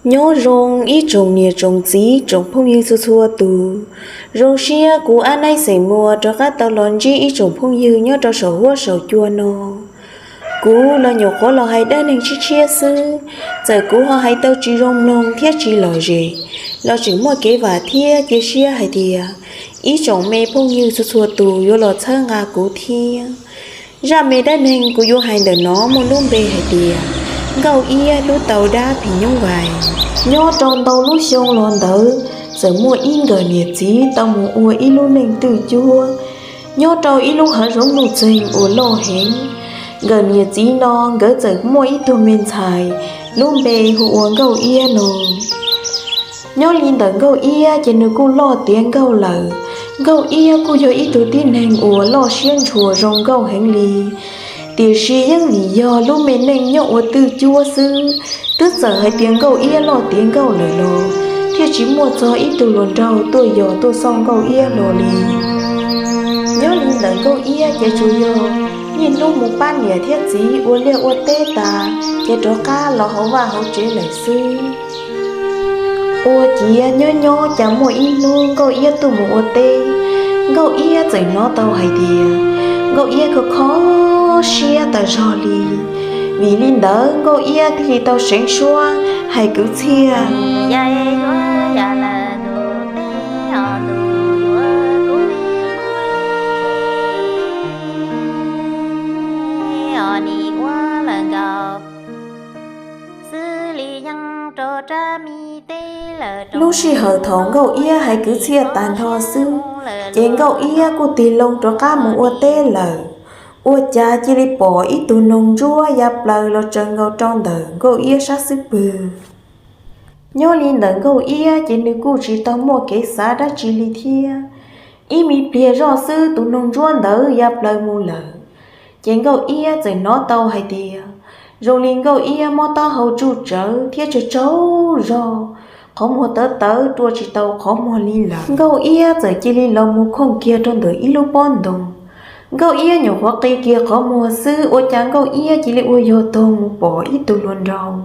Nyob zoo ib tsoom niam tsoom txiv tsoom phooj ywg txhua txhua tus. Zoo siab kuv Ab Naib xeem Muas rov qab tau los ntsib ib tsoom phooj ywg nyob rau saum huab saum cua no. Kuv los nyuam qhuav los hais dab neeg tshiab tshiab xwb, txawm kuv ho hais tau tsis zoo mloog thiab tsis lom zem, los tseem muaj kev vam thiab cia siab hais tias ib tsoom me phooj ywg txhua txhua tus yuav los txhawb nqa kuv thiab. Zaj me dab neeg kuv yuav hais ntawm no muaj lub npe hais tias Nkauj Iab hlub tau dab phim nyuj vais. Nyob rau ntau lub xyoo los ntawd, txawm muaj ib nkawm niam txiv tau mus ua ib lub neej twj cuab nyob rau ib lub hav zoov nuj txeeg uas loj heev. Nkawm niam txiv no nkawd txawm muaj ib tug me ntxhais, lub npe hu ua Nkauj Iab no. Nyob li ntawm Nkauj Iab ces nws kuj loj tiav nkauj lawm. Nkauj Iab kuj yog ib tug tib neeg uas loj siab ntshua zoo nkauj heev li. Tiam sis yeej vim yog lub me neej nyob ua twj cuab xwb, twb txawm hais tias Nkauj Iab loj tiav nkauj lawm los thiaj tsis muaj txog ib tug hluas nraug tuaj yos tuaj xauj Nkauj Iab hlo li. Nyob li ntawm Nkauj Iab ces tsuas yog niaj hnub mus pab niam thiab txiv ua liaj ua teb tas, ces rov qab los hauv vaj hauv tsev lawm xwb. Ua ciav nyob nyob cas muaj ib hnub Nkauj Iab tuaj mus ua teb, Nkauj Iab txawm hnov tau hais tias Nkauj Iab kho kho siab tas zog li. Vim li ntawd Nkauj Iab thiaj li tau seev suab hais kwv txhiaj Lub sij hawm thaum Nkauj Iab hais kwv txhiaj tas nrho xwb, ces Nkauj Iab kuj tig loo rov qab mus ua teb lawm. Ua cas cia li pom ib tug noog ntsuab ya plaws los tsaws nkaus rau ntawm Nkauj Iab sab xub pwg. Nyob li ntawm Nkauj Iab ces nws kuj tsis tau muaj kev xav dab tsi li thiab. Ib me pliag zoj xwb tus noog ntsuab ntawd ya plaws mus lawm, ces Nkauj Iab txawm hnov tau hais tias zoo li Nkauj Iab mob taub hau tsuj tsawv thiab tsaug tsaug zog, qhov muag tawv tawv rua tsis tau qhov muag li lawm. Nkauj Iab txawm cia li los mus khooj kiag rau ntawm ib lub pob ntoo. Nkauj Iab nyuam qhuav qi kiag qhov muag xwb ua cas Nkauj Iab cia li ua yog toog mus pom ib tug hluas nraug.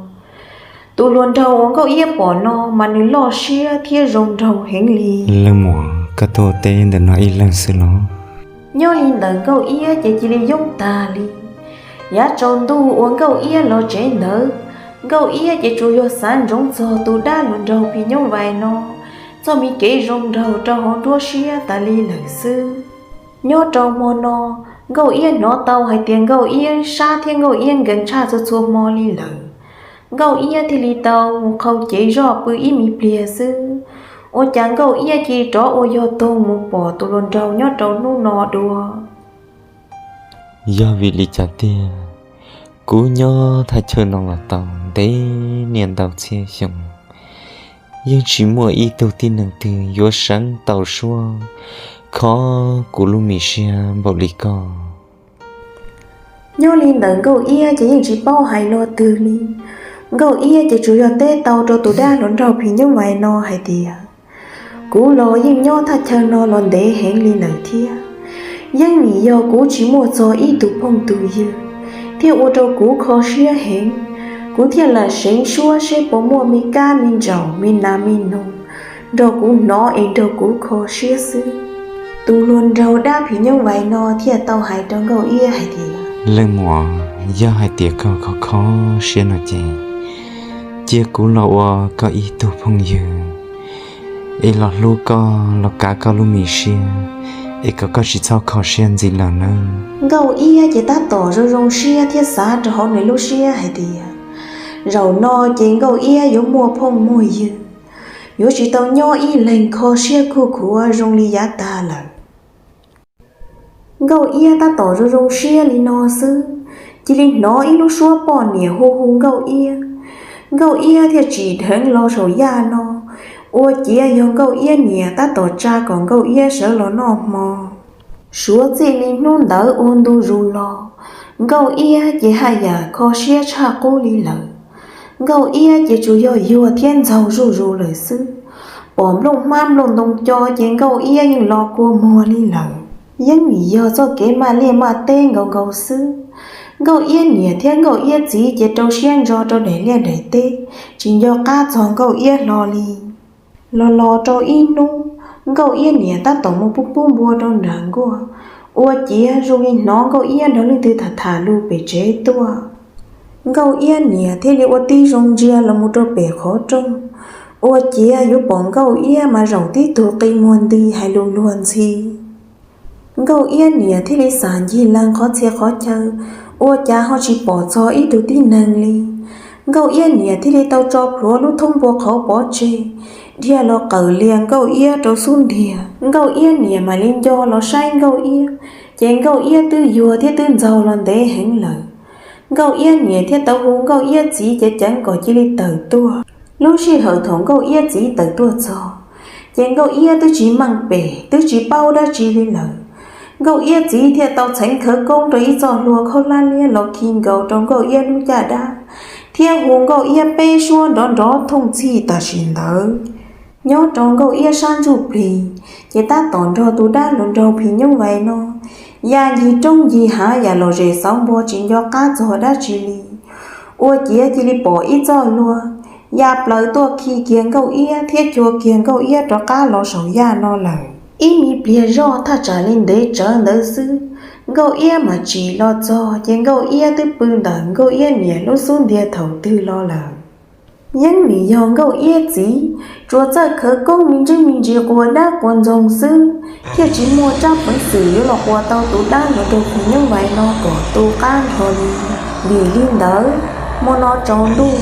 Tus hluas nraug uas Nkauj Iab pom no mas nws loj siab thiab zoo nraug heev li. Leej muam, koj tuaj teb ntawm no ib leeg xwb los? Nyob li ntawm Nkauj Iab ces cia li yoob tag li. Yav tsaus ntuj uas Nkauj Iab los tsev ntawd, Nkauj Iab ces tsuas yog xav ntsoov txog tus dab hluas nraug phim nyuj vais no txoj me kev zoo nraug rau hauv nruab siab tas li lawm xwb. Nyob rau hmo no, Nkauj Iab hnov tau hais tias Nkauj Iab sab thiab Nkauj Iab nkees tshaj txhua txhua hmo li lawm. Nkauj Iab thiaj li tau mus qhau cev zoj pw ib me pliag xwb, ua cas Nkauj Iab cia li rov ua yog toog mus pom tus hluas nraug nyob rau hnub no dua. Yog vim li cas tiag, kuv nyob thaj chaw no los tau ntev niaj ntau txhiab xyoo, yeej tsis muaj ib tug tib neeg twg yuav seev tau suab kho kuv lub me siab npaum li koj. Nyob li ntawm Nkauj Iab ces yeej tsis paub hais lo twg li. Nkauj Iab ces tsuas yog teb tau rau tus dab hluas nraug phim nyuj vais no hais tias, kuv los yeej nyob thaj chaw no los ntev heev li lawm thiab. Yeej vim yog kuv tsis muaj txog ib tug phooj tus ywg, thiaj ua rau kuv kho siab heev. Kuv thiaj lam seev suab seb puas muaj me kab me ntsaum me nas me noog nrog kuv hnov es nrog kuv kho siab xwb. Tus hluas nraug dab phim nyuj vais no thiaj tau hais rau Nkauj Iab hais tias, leej muam, yog hais tias koj kho kho siab no ces cia kuv los ua koj ib tug phooj ywg, es los hlub koj los kav koj lub me siab, es kom koj tsis txhob kho siab ntxiv lawm nawb. Nkauj Iab ces tab tom zoo zoo siab thiab xav rau hauv nws lub siab hais tias, zaum no ces Nkauj Iab yuav muaj phooj muaj ywg, yuav tsis tau nyob ib leeg kho siab khuj khuav zoo li yav tag lawm. Nkauj Iab tab tom zoo zoo siab li no xwb, cia li hnov ib lub suab poj niam hu hu Nkauj Iab. Nkauj Iab thiaj tsim dheev los saum yaj no, ua ciav yog Nkauj Iab niam tab tom tsa kom Nkauj Iab sawv los noj hmo. Suav txij li hnub ntawd ua ntu zus los, Nkauj Iab ces haj yam kho siab tshaj qub li lawm. Nkauj Iab ces tsuas yog yuag thiab ntxaug zuj zus lawm xwb. Pom nplooj hmab nplooj ntoo co ces Nkauj Iab yeej lo kua muag li lawm. Yeej vim yog txoj kev maj liaj maj teb nkaus nkaus xwb, Nkauj Iab niam thiab Nkauj Iab txiv ces rau siab ntso rau daim liaj daim teb, tsis nco qab txog Nkauj Iab hlo li. Los los rau ib hnub, Nkauj Iab niam tab tom mus pub pub npua rau nram nkuaj, ua ciav zoo li hnov Nkauj Iab nrog leej twg tham tham lus pem tsev tuaj. Nkauj Iab niam thiaj li ua tib zoo ntsia los mus rau pem qhov rooj, ua ciav yuav pom Nkauj Iab mas zaum tib tug qi muag nti hais lus luag ntxhi. Nkauj Iab niam thiaj li xam ncig lees qhov txhia qhov chaw, ua cas ho tsis pom txog ib tug tib neeg li. Nkauj Iab niam thiaj li tau tso plhuav lub thoob npua qhauv pov tseg, dhia los qawm lias Nkauj Iab rau xub ntiag. Nkauj Iab niam mam li nco los saib Nkauj Iab, ces Nkauj Iab twb yuag thiab twb ntxaug los ntev heev lawm. Nkauj Iab niam thiaj tau hu Nkauj Iab txiv ceev ceev kom cia li tawm tuaj. Lub sij hawm thaum Nkauj Iab txiv tawm tuaj txog, ces Nkauj Iab twb tsis meej pem, twb tsis paub dab tsi li lawm. Nkauj Iab txiv thiaj tau txheev khawv koob rau ib txoj hlua khaub hlab liab los khi nkaus rau Nkauj Iab lub caj dab, thiab hu Nkauj Iab peb suab nrov nrov thooj txhij tam sim ntawd. Nyob rau Nkauj Iab sab ntsuj plig, ces tab tom nrog tus dab hluas nraug phim nyuj vais no ya ncig roob ncig hav yam los zem xauv npo tsis nco qab txog dab tsi li. Ua ciav cia li pom ib txoj hlua ya plaws tuaj khi kiag Nkauj Iab thiab cua kiag Nkauj Iab rov qab los saum yaj no lawm. Ib me pliag zoj thaj tsam li ntev tsawv ntawd xwb, Nkauj Iab mam tsim los txog, ces Nkauj Iab twb pw ntawm Nkauj Iab niam lub xub ntiag thaum twg los lawm. Yeej vim yog Nkauj Iab txiv tsuas txawj khawv koob me ntsis me ntsis quas dab quas ntxoog xwb, thiaj tsis muaj tsab peev xwm yuav los quas tau tus dab hluas nraug phim nyuj vais no kom tu qab nrho li. Vim li ntawd, hmo no tsaus ntuj,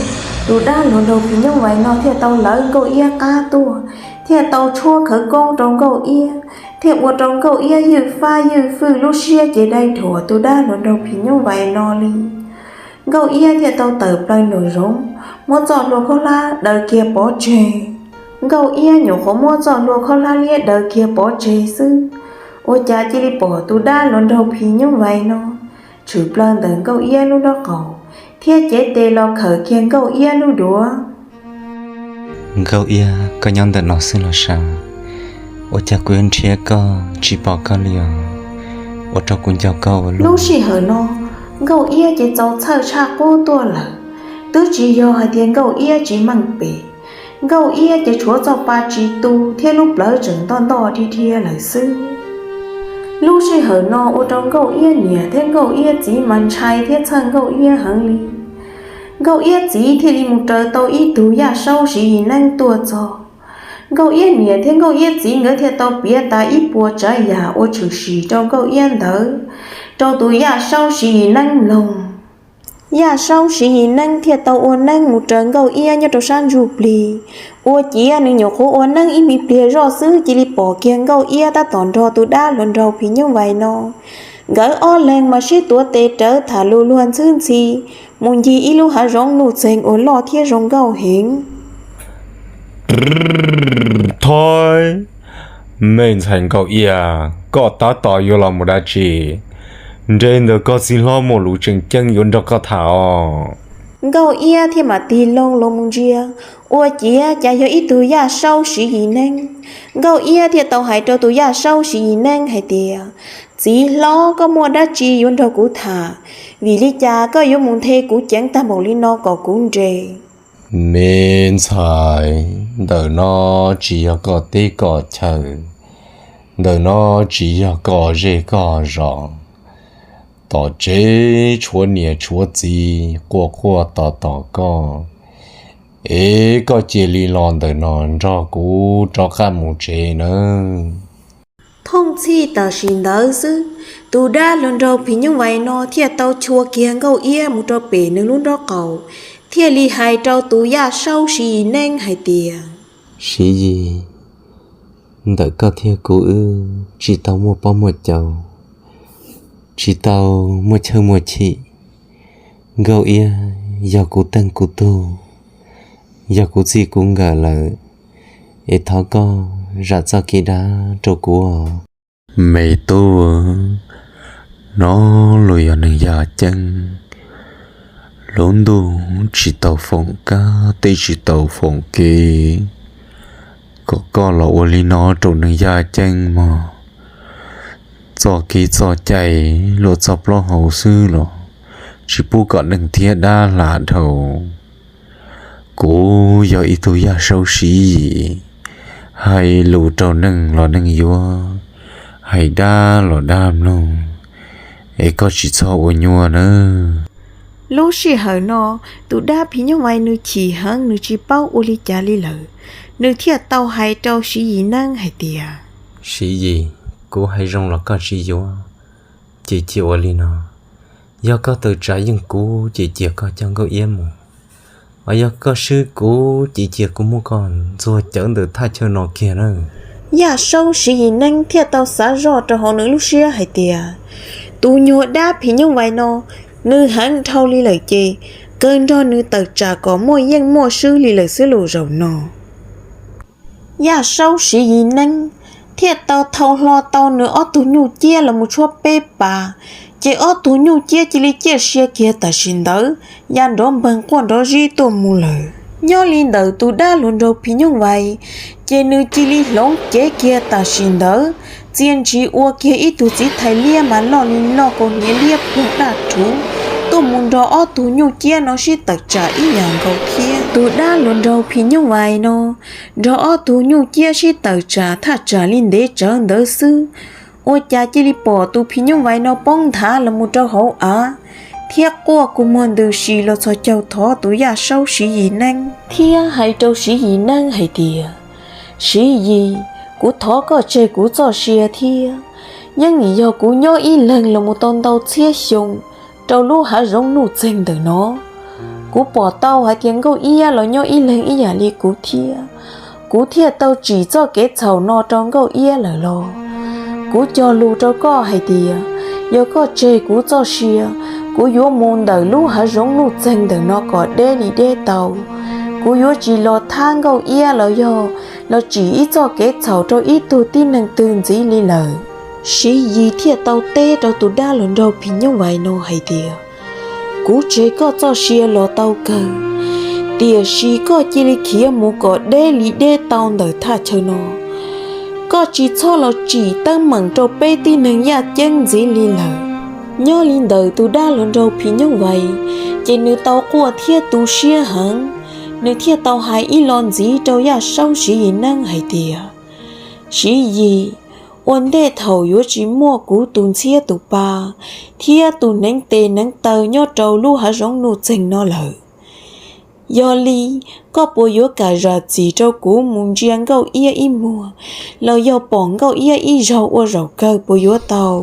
tus dab hluas nraug phim nyuj vais no thiaj tau lawv Nkauj Iab qab tuaj, thiaj tau tshuab khawv koob rau Nkauj Iab, thiaj ua rau Nkauj Iab ywj fab ywj fwj lub siab ces dai dhuam tus dab hluas nraug phim nyuj vais no li. Nkauj Iab thiaj tau tawm plaws nraum zoov, muab txoj hlua khaub hlab daws kiag pov tseg. Nkauj Iab nyuam qhuav muab txoj hlua khaub hlab liab daws kiag pov tseg xwb, ua cas cia li pom tus dab hluas nraug phim nyuj vais no tshwm plaws ntawm Nkauj Iab lub nraub qaum, thiab cev tes los khawm kiag Nkauj Iab lub duav. Nkauj Iab, koj nyob ntawm no xwb los sav? Ua cas kuv yuav nrhiav koj tsis pom koj li os? Ua rau kuv nco koj ua luaj. Lub sij hawm no, Nkauj Iab ces txaus txhawj tshaj qub tuaj lawm. Twb tsis yog hais tias Nkauj Iab tsis meej pem, Nkauj Iab ces tshuav txoj pa tsis tu thiab lub plawv tseem ntoj ntoj dhia dhia lawm xwb. Lub sij hawm no ua rau Nkauj Iab niam thiab Nkauj Iab txiv mas ntshai thiab txhawj Nkauj Iab heev li. Nkauj Iab txiv thiaj li mus raws tau ib tug yaj saub siv yim neeb tuaj txog. Nkauj Iab niam thiab Nkauj Iab txiv nkawd thiaj tau piav tas ib puas tsav yam uas tshwm sim rau Nkauj Iab ntawd rau tus yaj saub siv yim neeb mloog. Yaj saub siv yim neeb thiaj tau ua neeb mus raws Nkauj Iab nyob rau sab ntsuj plig. Ua ciav nws nyuam qhuav ua neeb ib me pliag zoj xwb cia li pom kiag Nkauj Iab tab tom nrog tus dab hluas nraug phim nyuj vais no, nkawd ob leeg mas sib tuav tes rawv tham lus luag ntxhwb ntxhi mus ncig ib lub hav zoov nuj txeeg uas loj thiab zoo nkauj heev. Thov, me ntxhais Nkauj Iab, koj tab tom yuav los mus dab tsi? Nres ntawm koj txiv hlob muaj lus tseem ceeb yuav nrog koj tham os. Nkauj Iab thiaj mam tig loo los mus ntsia, ua ciav cas yog ib tug yaj saub siv yim neeb. Nkauj Iab thiaj tau hais rau tus yaj saub siv yim neeb hais tias, txiv hlob, koj muaj dab tsi yuav nrog kuv tham? Vim li cas koj yuav mus nthe kuv ceev tag npaum li no kom kuv nres? Me ntxhais, ntawm no tsis yog koj teb koj chaw, ntawm no tsis yog koj zej koj zos. Tom tsev tshuav niam tshuav txiv quaj quaj tos tos koj, es koj cia li los ntawm no nrog kuv rov qab mus tsev nawb. Thooj txhij tam sim ntawd xwb, tus dab hluas nraug phim nyuj vais no thiaj tau chua kiag Nkauj Iab mus rau pem nws lub nraub qaum, thiaj li hais rau tus yaj saub siv yim neeb hais tias, siv yim, ntawm koj thiab kuv wb tsis tau muaj pob muaj caus, tsis tau muaj chawj muaj chim. Nkauj Iab yog kuv teej kuv tug, yog kuv txij kuv nkawm lawm, es thov koj zam txoj kev dab rau kuv os. Me tub, no luag yog neeg yaj ceeb, lub ntuj tsis tau foom kab, teb tsis tau foom kev, kom koj los ua li no rau neeg yaj ceeb mog. Txoj kev txoj cai luag txoj plaub hau xwb los tsis pub kom neeg thiab dab hla dhau. Kuv yog ib tug yaj saub Siv Yis, hais lus rau neeg los neeg yuav, hais dab los dab mloog, es koj tsis txhob ua nyuaj nawb. Lub sij hawm no, tus dab phim nyuj vais nws chim heev, nws tsis paub ua li cas li lawm. Nws thiaj tau hais rau Siv Yis Neeb hais tias, Siv Yis, kuv hais zoo los koj tsis yuav, ces cia ua li no. Yog koj tawm tsam yeej kuv, ces cia koj coj Nkauj Iab mus. Hos yog koj swb kuv, ces cia kuv muab koj ntxuag cawv ntawm thaj chaw no kiag nawb. Yaj saub Siv Yis Neeb thiaj tau xav zoj rau hauv nws lub siab hais tias, tus nyuag dab phim nyuj vais no, nws heev dhau li lawm ces, kawg nrog nws tawm tsam kom muaj yeej muaj swb li lawm xwb lus zaum no. Yaj saub Siv Yis Neeb thiaj tau thau hlo tau nws ob tug nyuj ciab los mus tshuab peb pas, ces ob tug nyuj ciab cia li ciaj sia kiag tam sim ntawd, ya nrov npeeg quaj nrov zib tuaj mus lawm. Nyob li ntawm tus dab hluas nraug phim nyuj vais, ces nws cia li hloov cev kiag tam sim ntawd, txia ntshis ua kiag ib tug txiv thais liab mas loj li loj kaus hniav liab ploog daj rhuv, tuaj mus nrog ob tug nyuj ciab no sib tawm tsam ib yam nkaus thiab. Tus dab hluas nraug phim nyuj vais no nrog ob tug nyuj ciab sib tawm tsam thaj tsam li ntev tsawv ntawd xwb, ua cas cia li pom tus phim nyuj vais no poob nthav los mus rau hauv av, thiab quaj kua muag ntws si los txhos caug thov tus yaj saub Siv Yis Neeb, thiab hais rau Siv Yis Neeb hais tias, Siv Yis, kuv thov koj tseg kuv txoj sia thiab. Yeej yog kuv nyob ib leeg los mus tau ntau txhiab xyoo rau lub hav zoov nuj txeeg ntawm no. Kuv pom tau hais tias Nkauj Iab los nyob ib leeg ib yam li kuv thiab. Kuv thiaj tau tsim txoj kev txhaum no rau Nkauj Iab lawm los. Kuv cog lus rau koj hais tias, yog koj tseg kuv txoj sia, kuv yuav mus ntawm lub hav zoov nuj txeeg ntawm no kom deb li deb tau. Kuv yuav tsis los thab Nkauj Iab los yog los tsim ib txoj kev txhaum rau ib tug tib neeg twg ntxiv li lawm. Siv Yis thiaj tau teb rau tus dab hluas nraug phim nyuj vais no hais tias, kuv tseg koj txoj sia los tau kawg, tiam sis koj cia li khiav mus kom deb li deb tau ntawm thaj chaw no. Koj tsis txhob los tsim teeb meem rau peb tib neeg yaj ceeb ntxiv li lawm. Nyob li ntawm tus dab hluas nraug phim nyuj vais, ces nws tau quaj thiab tu siab heev, nws thiaj tau hais ib lo ntxiv rau yaj saub Siv Yis Neeb hais tias, Siv Yis, ua ntej thaum yuav tsis muaj kuv tus ntxhiab tus pa thiab tus hneev tes hneev taw nyob rau lub hav zoov nuj txeeg no lawm, yog li koj puas yuav kam zam txim rau kuv mus ntsia Nkauj Iab ib muag, los yog pom Nkauj Iab ib zaug ua zaum kawg puas yuav tau?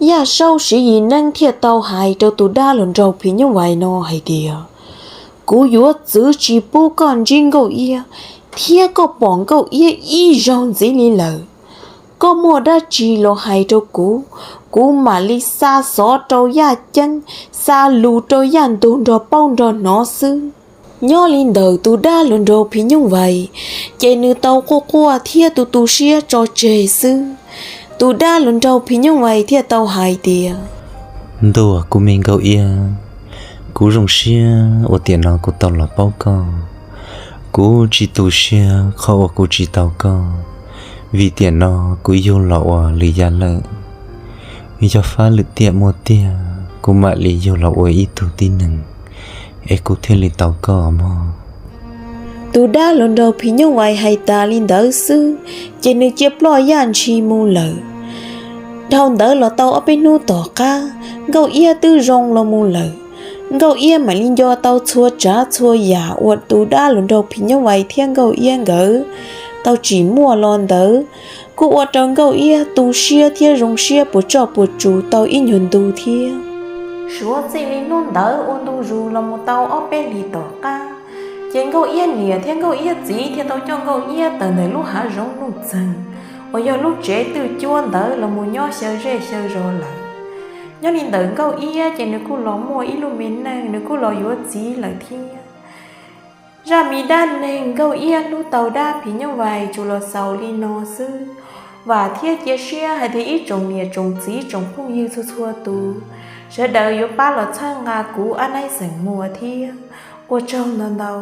Yaj saub Siv Yis Neeb thiaj tau hais rau tus dab hluas nraug phim nyuj vais no hais tias, kuv yuav txwv tsis pub koj ntsib Nkauj Iab, thiab koj pom Nkauj Iab ib zaug ntxiv li lawm. Koj muaj dab tsi los hais rau kuv, kuv mam li xa xov rau yaj ceeb, xa lus rau yaj ntug nrog paub nrog hnov xwb. Nyob li ntawm tus dab hluas nraug phim nyuj vais, ces nws tau quaj quaj thiab tu tu siab tso tseg xwb. Tus dab hluas nraug phim nyuj vais thiaj tau hais tias, ntuj, kuv me Nkauj Iab, kuv zoo siab uas tiam no kuv tau los paub koj. Kuv tsis tu siab qhov uas kuv tsis tau koj, vim tiam no kuv yug los ua lwm yam lawm. Yog fab lwm tiam muaj tiag, kuv mam li yug los ua ib tug tib neeg, es kuv thiaj li tau koj mog. Tus dab hluas nraug phim nyuj vais hais tas li ntawd xwb, ces nws cia ploj yaj ntshis mus lawm. Dhau ntawd los tau ob peb hnub tom qab, Nkauj Iab twb zoo los mus lawm. Nkauj Iab mam li nco tau txhua tsav txhua yam uas tus dab hluas nraug phim nyuj vais thiab Nkauj Iab nkawd tau tsim muaj los ntawd, kuj ua rau Nkauj Iab tu siab thiab zoo siab puas tsuaj puas tsus tau ib nyuag ntu thiab. Suav txij li hnub ntawd ua ntu zus los mus tau ob peb hlis tom qab, ces Nkauj Iab niam thiab Nkauj Iab txiv thiaj tau coj Nkauj Iab tawm ntawm lub hav zoov nuj txeeg uas yog lub tsev twj cuab ntawd los mus nyob xyaw zej xyaw zos lawm. Nyob li ntawm Nkauj Iab ces nws kuj los muaj ib lub me neej, nws kuj los yuav txiv lawm thiab. Zaj me dab neeg Nkauj Iab hlub tau dab phim nyuj vais tsuas los xaus li no xwb. Vam thiab cia siab hais tias ib tsoom niam tsoom txiv tsoom phooj ywg txhua txhua tus, sawv daws yuav pab los txhawb nqa kuv Ab Naib xeem Muas thiab. Ua tsaug ntau ntau.